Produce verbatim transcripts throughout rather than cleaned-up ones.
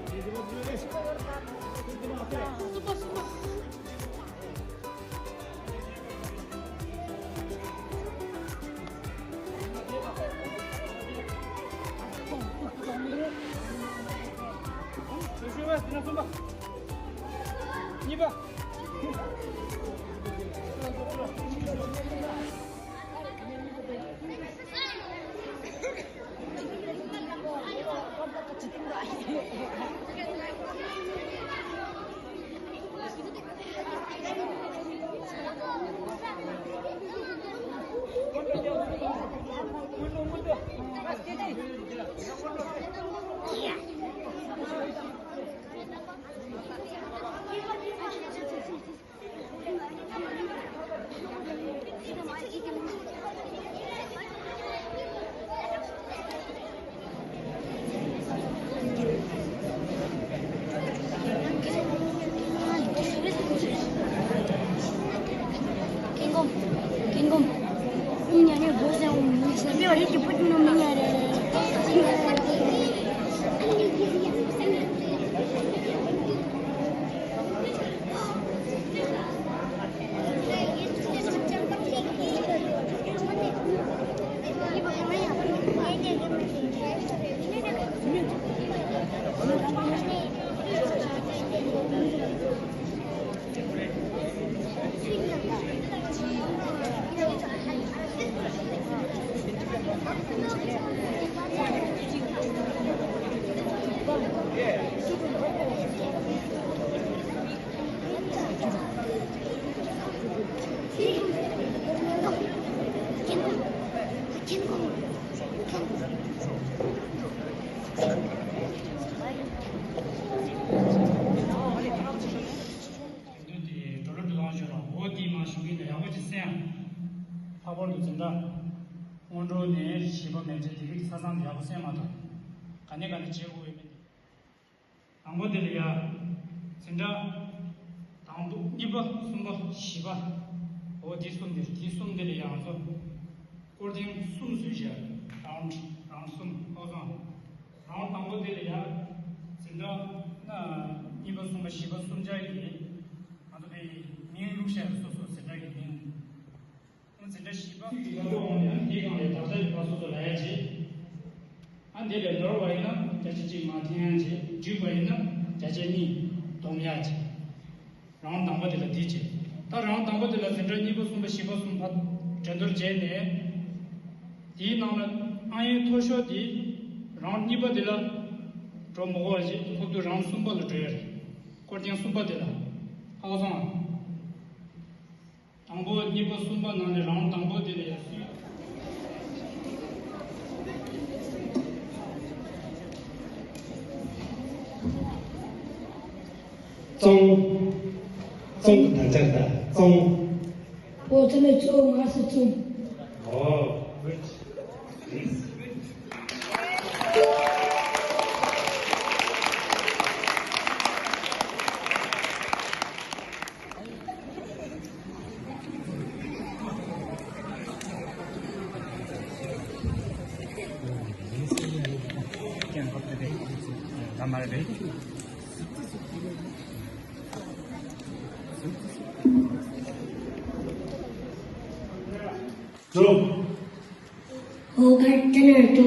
གཉིས་པ། འོ་དེ་མ་ཞུ་གི་ཡག་པོ་ཅིག་གསན་ཨ། ལྷག་པར་དུ་འཛིན་གྲྭ་སྔོན་འགྲོ་ནས་བཞི་པ་མན་ཆད་དེ་རིགས་ས་ཚང་དུ་ཡག་པོ་གསན་མ་ཐུབ། ག་ནས་ག་ནས་བྱེད་དགོས་ཡོད་མེད་དེ། དང་པོ་དེ་ལ་ཡ། འཛིན་གྲྭ་དང་པོ་གཉིས་པ་གསུམ་པ་བཞི་པ། འོ་དེ་གསུམ་དེ་དེ་གསུམ་དེ་ལ་ཡ་ང་ཚོ་སྐོར་ཐེངས་གསུམ་བཟོས་བཞག་རའུན་ཌི་རའུན་ཌི་གསུམ་ཨོ་སོང་། རའུན་ཌི་དང་པོ་དེ་ལ་ཡ། འཛིན་གྲྭ་ན་གཉིས་པ་གསུམ་པ་བཞི་པ་གསུམ་ཆ་ཡི་ང་ཚོ་པའི་མིང་བླུགས་བཞག་སོ་སོ་འཛིན་གྲྭ་གི་མིང་། འཛིན་གྲྭ་བཞི་པ་ཀྱི་ལ་ལོ་འོང་ཡང་དེའི་སྒང་ལས་དག་ཆ་ཡོད་པ་སོ་སོ་ལ་ཡ་བྱེད། ཨ་འདི་ལས་ནོར་བ་ཡིན་ན་བརྒྱ་ཆ་གཅིག་མར་འཐེན་ཡ་བྱེད། འཇུས་པ་ཡིན་ན་བརྒྱ་ཆ་གཉིས་སྡོམ་ཡ་བྱེད། རང་དང་པོ་དེ་ལ་འདི་བྱེད། ད་རང་དང་པོ་དེ་ལ་འཛིན་གྲྭ་གཉིས་པ་གསུམ་པ་བཞི་པ་གསུམ་པ་འགྲན་བསྡུར་བྱས་ནས། དེའི་ནང་ལ་ཨང་ཡོན་མཐོ་ཤོས་དེ་རང་གཉིས་པ་དེ་ལ་འགྲོ་མི་དགོས་པ་བྱེད། ཁོ་ཚོ་རང་གསུམ་པ་ལ་འགྲོ་ཡ་རེད། སྐོར་ཐེངས་གསུམ་པ་དེ་ལ། ཧ་གོ་སོང་ཨ། དང་པོ་གཉིས་པ་གསུམ་པ་ནང་ནས་རང་དང་པོ་དེ་ལ་ཡ་སུས། ཙོང་། ཙོང་གི་དམ་བཅའ་ད་ཙོང་། ཨོ་ཙི་ནས་ཙོ་ང་སི་ཙོང་། ཨོ། འགྲོ། ཨོ་གར་ཏི་ནར་ཏོ།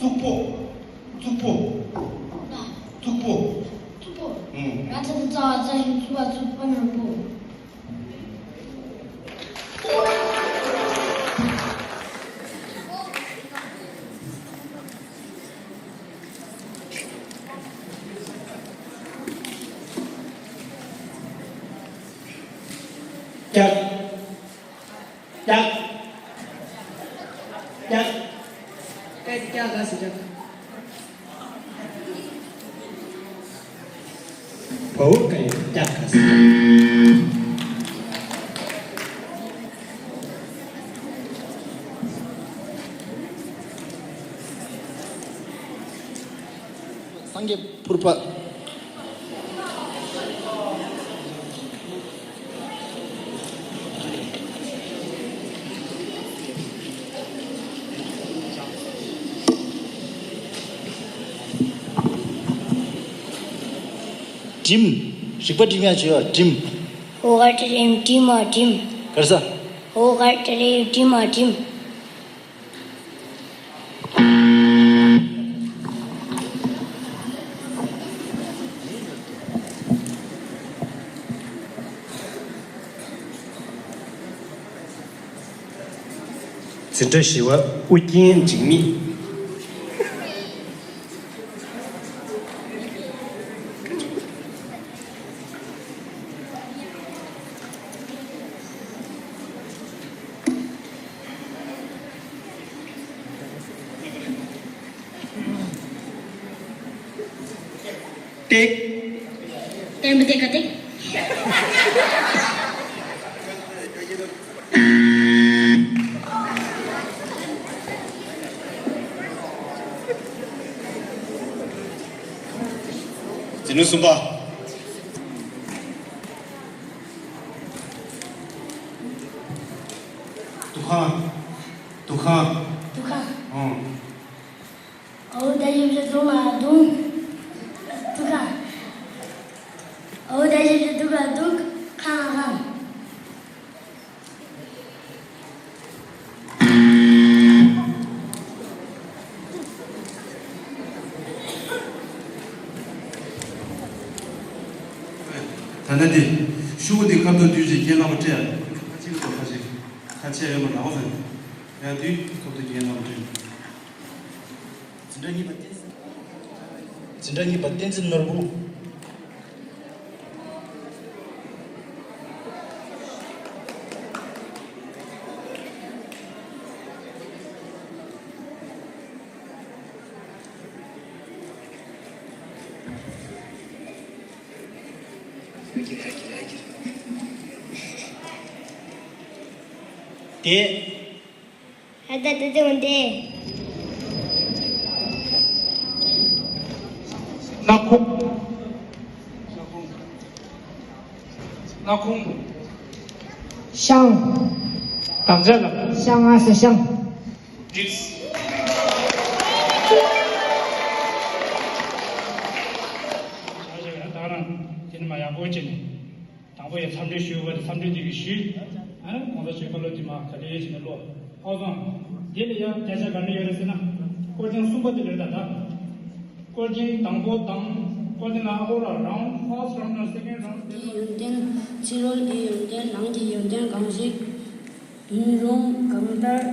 གཙུག་པོ། གཙུག་པོ། གཙུག་པོ། གཙུག་པོ། ཨུམ། ར་ཚ་བ་རྩ་བ་རྩ་ཞབས་ཀྱུ་བཙུགས་པ་གཙུག་པ་ནོར་བུ། ཀྱག་ཀྱག་ཀྱག་ཀྱ་ག་ས་ཀྱ། བའོ་ཀ་ཡ་ཀྱ་ག་ས། སངས་རྒྱས་ཕུར་པ། འགྲིམ། རིག་པ་འགྲིམ་ཡག་བྱོས་པ། འགྲིམ། ཨོ་ག་ཏྲ་རིམ་འགྲིམ་མ་འགྲིམ། ག་རེ་ཟ། ཨོ་ག་ཏྲ་རིམ་འགྲིམ་མ་འགྲིམ། འཛིན་གྲྭ་བཞི་པ་ཨུ་རྒྱན་འཇིགས་མེད། ཏེག། ཏེག་མི་ཏེག་ག་ཏེག། འཛིན་གྲྭ་གསུམ་པ། དུ་ཁ། དུ་ཁ། དུ་ཁ། ཨང་། ཨའོ་ད་ཞབས་ཀྱུ་དུ་ལ་དུང་། དུ་ཁ། ཨའོ་ད་ཞབས་ཀྱུ་དུ་ཁ་དུང་། ཁ་ང་ཁང་། ད་ནི་འདི། ཤོག་བུ་འདི་ཁ་ཐུག་དུས་ཀྱི་རྒན་ལགས་པ་སྤྲད་ཡ། ཁ་ཅིག་ལ་ཁ་ཅིག་ཁ་ཆེ་ཡོད་མ་རག་སོང་། ཡ་དུས་ཁ་ཐུག་རྒན་ལགས་པ་སྤྲད། འཛིན་གྲྭ་གཉིས་པ་བསྟན་འཛིན། འཛིན་གྲྭ་གཉིས་པ་བསྟན་འཛིན་ནོར་བུ། དེ། ཨ་ད་ད་དེ་འོན་ཏེ། སྣ་ཁུག་སྣ་ཁུག་ཤང་། དམ་བཅའ་ལ། ཤང་ཨ་ས་ཤང་། འགྲིགས། ད་རང་དེ་ནི་མ་ཡག་པོ་བྱས་ནས། དང་པོ་ཡང་འཚམས་འདྲི་ཞུ་བ་དེ་འཚམས་འདྲི་དེ་གི་ཞུས། ཨ་ནི་གོང་ས་མཆོག་བཀའ་སློབ་དེ་མ་ག་དེ་ཡེ་ཞིག་ནས་ཀློག་ཧོ་སོང་། དེ་ལ་ཡང་བརྒྱ་ཆ་ག་འདྲ་ཡོད་རེད་ཟེར་ན། སྐོར་ཐེངས་གསུམ་པ་དེ་རེད་ད་ད། སྐོར་ཐེངས་དང་པོ་དང་། སྐོར་ཐེངས་ལ་ཨ་ཧོ་ར་རང་first round ནས་second round དེ་ཡོན་ཏན་ཕྱི་རོལ་གྱི་ཡོན་ཏན་ནང་གི་ཡོན་ཏན་གང་ཞིག་ཡུན་རིང་གང་ལྟར་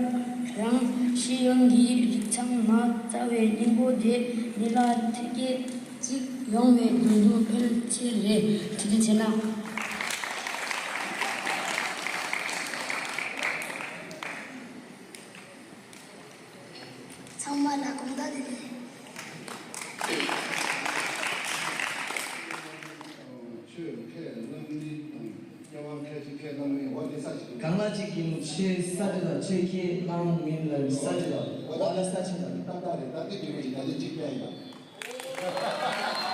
རང་ཤེས་ཡོན་གྱི་རིག་ཚང་མ་རྩ་བའི་སྙིང་པོ་དེ་མི་ལ་ཐུགས་སྐྱེད་ཅིག་ཡོང་བའི་དོན་དུ་ཕལ་ཆེར་རེད། ཁྲིད་ཆེ་ན། ཚང་མ་ལ་དགོངས་དག་དེ་རེད། ཆོས་ཁས་བླངས་མིན་དང་། སྐྱེ་བ་ཁ་ཅིག་ཁས་བླངས་མིན་འོ་དེ་ས་ཞིག་གང་ལ་ཅིག་གིས་ནི་ཆོས་ས་དེ་ལ་ཆོས་ཁས་བླངས་མིན་ལ་ས་དེ་ལ་འོ་ལ་ས་ཆེ་ལ། ཏག་ཏག་རེད། ད་དེ་དུས་ཀྱི་ད་ལྟ་གཅིག་པ་ཡིན་པ།